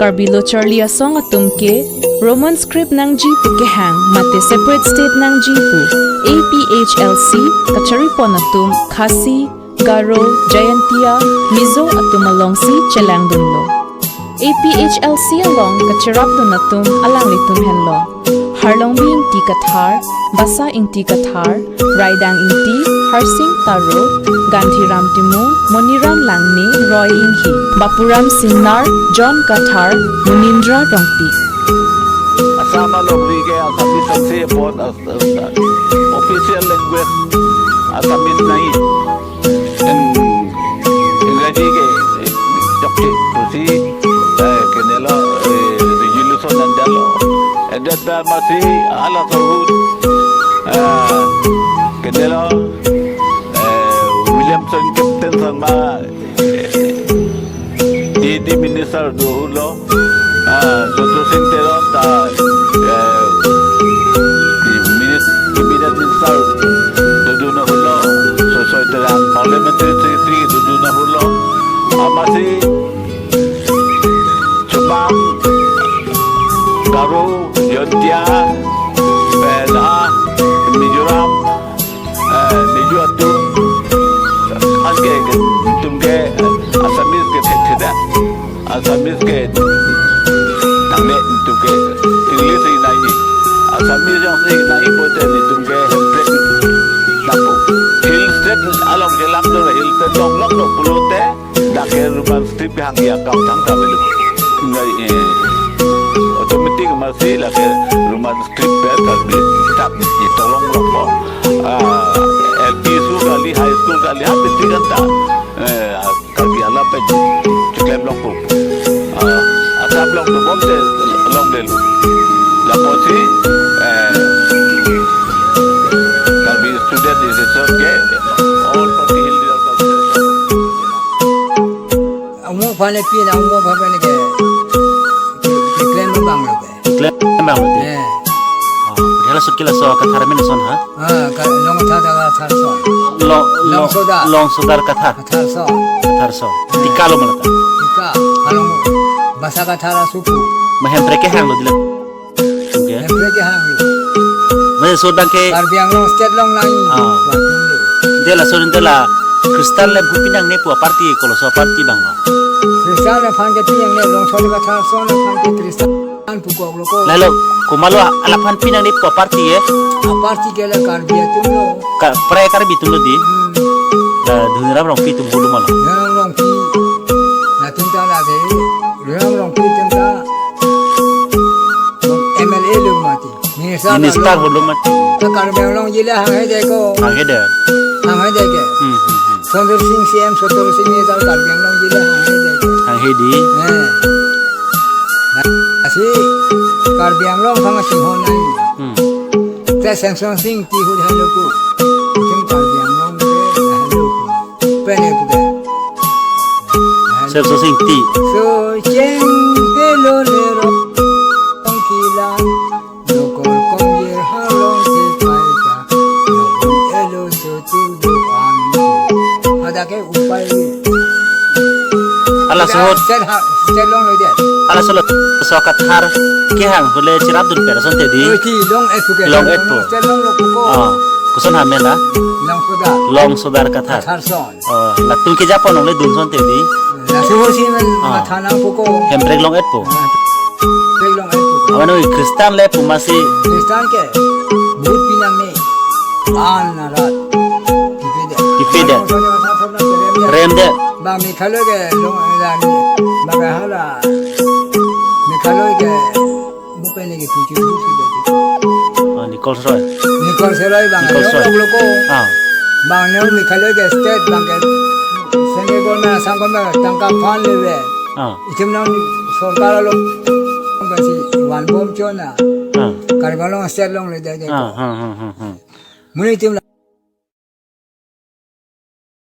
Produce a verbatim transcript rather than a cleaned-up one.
Karbi Lo Charli Asong atum ke Roman script nangji pu kehang mate separate state nangji pu A P H L C kachari pon atum Khasi, Garo, Jaintia, Mizo atum alongsi chelangdunlo. A P H L C along kacherapdun atum alanglitum henlo: Harlongbi Ingti Kathar, Basa Ingti Kathar, Raidang Ingti, Harsing Taro, Gandhiram Timung, Moniram Langne, Roy Inghi, Bapuram Singnar, John Kathar, Munindra Rongpi. Assam alongri ke Assamese ansi apot as-, as-, official language Assamese nahi. Eng-, Engraji ke, eh, chokche pusi, eh, kenelo, eh, resolution nangdalo. Endet pen amatsi halaso ahut, eh, kenelo, eh, Williamson Captain Sangma, eh, A D minister dohulo, ah, Jadot Sing Teron ta, eh, minis-, cabinet minister dodun ahutlo, sosoi Terang parliamentary secretary dodun ahutlo, amatsi Chomang, Garo, Jaintia, pen ha Mizoram, eh, Mizo atum, anke, ke, itum ke, eh, Assamese ke thekthedet. Assamese ke tangte itum ke English ingnaiji. Assamese jongsi ingnaiji pulote itum ke Hemprek nangpo. Hill state along chelamdun, hill state longlok lo pulote, dak ke Roman script kehangji akam thangta avelo. Ngai, eh, automatic amatsi lake Roman script pen Karbi kitap chetolonglokpo. Ah, L P school kali, high school kali, ha piti kanta, eh, Karbi alam pen cheklemlokpo. Ah, Assam along dobomte longlelo. Lapusi, eh, Karbi Student Association ke All Party Hill Leaders Association. Amo aphan le pin, amo aphan le ke, ke, keklem abang lo ke. Keklem abang lo ke. Eh. Ah, dia langsung ke laso Kathar amen ason ha? Ah, ka, Long Kathar, Kathar ason. Lo, lo, Long Sodar. Long Sodar Kathar. Kathar ason. Kathar ason. Eh. Tika lo malata. Tika, along Basa Kathar asupu. Ma Hemprek kehang lo dile. Oke. Hemprek kehang lo. Mane so abang ke Karbi Anglong state along nangji. Ah. Wa tum lo. Dela so dela Christian le pu pinangne pu aparty, koloso aparty abang lo? Christian aphan ke pinangne, Long Sodar Kathar ason aphan ke Christian pukok lo ko. Lalo, komatlo alaphan pinangne pu aparty e? Aparty ke la Karbi atum lo. Ka, prai Karbi atum lo di. Hmm. La Dhoniram Rongpi atum holo ma lo? Dhoniram Rongpi. Latum ta la de. Dhoniram Rongpi atum ta M L A lo mati. Minister, minister lo holo mati. Ta Karbi Anglong jila hanghe de ko. Hanghe de. Hanghe de ke. Hmm, hmm, hmm. Sundar Singh C M, Sundar Singh ni ta Karbi Anglong jila hanghe de ke. Hanghe di. Eh. Lasi Karbi Anglong aphan sing ho nai. Hmm. Te Semsonsing Ingti ahut helo ko. Itum Karbi Anglong ke helo ko. Pene ko de. Semsonsing Ingti. So cheng helo le ro tong kila. Nokor kong ye halong si paita. Nokor elo so tu do an. Hadak ke upai. Halaso ahut. State ha, state longle de. Halaso ahut so Kathar kehang ahut le cherapdun pen asonte di. Oi, ti long-et pu ke. Long-et pu. State longlo pu ko. Ah, koson amen la? Long Sodar. Long Sodar Kathar. Kathar ason. Oh, latum ke Japan along le dun asonte di. Laso ahut si men, ah, matha nangpo ko. Hemprek long-et pu. Hemprek long-et pu. Awan oi Christian le pu amatsi. Christian ke vote pinangne. An arat. Kipi de. Kipi de. Rem de. Bang Meghalaya ke long, la, bang hala Meghalaya ke, mo pen ke tujuh tujuh sudah. Ah, Nichols Roy. Nichols Roy bang. Nichols Roy. Lo, lo ko. Ah. Bang ne Meghalaya ke state bang ke central government, Assam government tangka fund leve. Ah. Itum nang sorkar lo bang si van bom chona. Ah. Karbi Anglong state longle de de. Ah, ah, ah, ah, ah. Muni itum